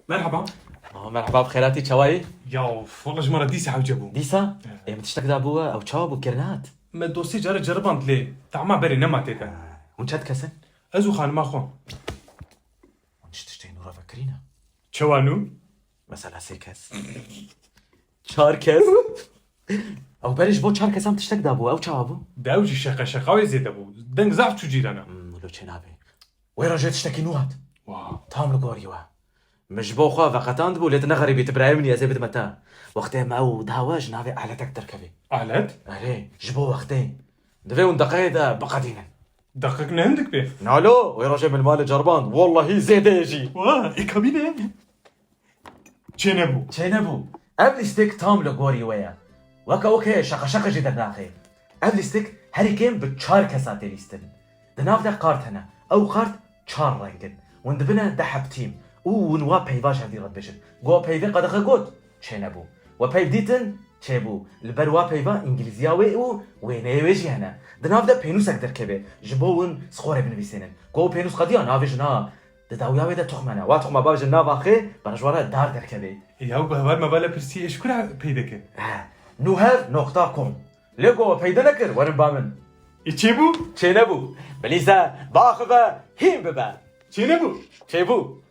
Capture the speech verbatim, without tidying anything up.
Merhaba. Aa, merheba, bi xêratî, çawayî? Ya, wala ji me re dîsa hewce bû. Dîsa? Ê, min tiştek dabû we, ew çawa bû, kirnat? Me dosê care ceriband lê tahma berê nema tê de. Hûn çend kes in? Ez û xanima xwe. Hûn çi tiştê nû re vekirîne? Çawa nû? Mesela sê kes. Çar kes. Ew berê ji bo çar kesan tiştek dabû, ew çawa bû? De ew jî şeqe şeqa wê zêde bû. Deng zaf çû cîrana. Hmm, lo çê nabê. Wê rojê tiştekî nû hat. Wa. Tam li gorî we. Min ji bo xwe veqetandibû, lê tu ne xerîbî, tu birayê min î, ez ê bidime te. Wextê me ew daha we ji navê aletek derkevê. Alet? Erê, ji bo wextê. Divê hûn deqeyê de biqedînin. Deqek ne hindik bê. Nalo, wê rojê min malê ceriband. Wallahî zêde ye jî. Wa, ê kabîne. Çênebû. Çênebû. Ev lîstik tam li gorî we ye. Weke weke şeqe şeqe jî dernaxê. Ev lîstik herî kêm bi çar kesa tê lîstin. Di nav de kart hene. Ew kart çar reng in. Hûn dibine deh heb tîm. Û hûn wa peyva ji hevdî re dibêjin. Go peyvê qedexe got, çênebû. We peyv dîtin, çêbû. Li ber wa peyva îngilîziya wê û wêneyê wê jî hene. Di nav de pênûsek derkeve. Ji bo hûn skorê binivîsênin. Go pênûs qediya navê jina. Di dawiya wê de toxm hene. Wa toxma bavêjin nav axê, berê ji we re dar derkeve. Ê, ya bi heval me vala pirsî, ê ji kura peyde ke? He. Nûher nokta com. Lê go peyde nekir, werin ba min. Ê çêbû? Çênebû. Bilîze, biaxive, hîn bibe. Çênebû. Çêbû.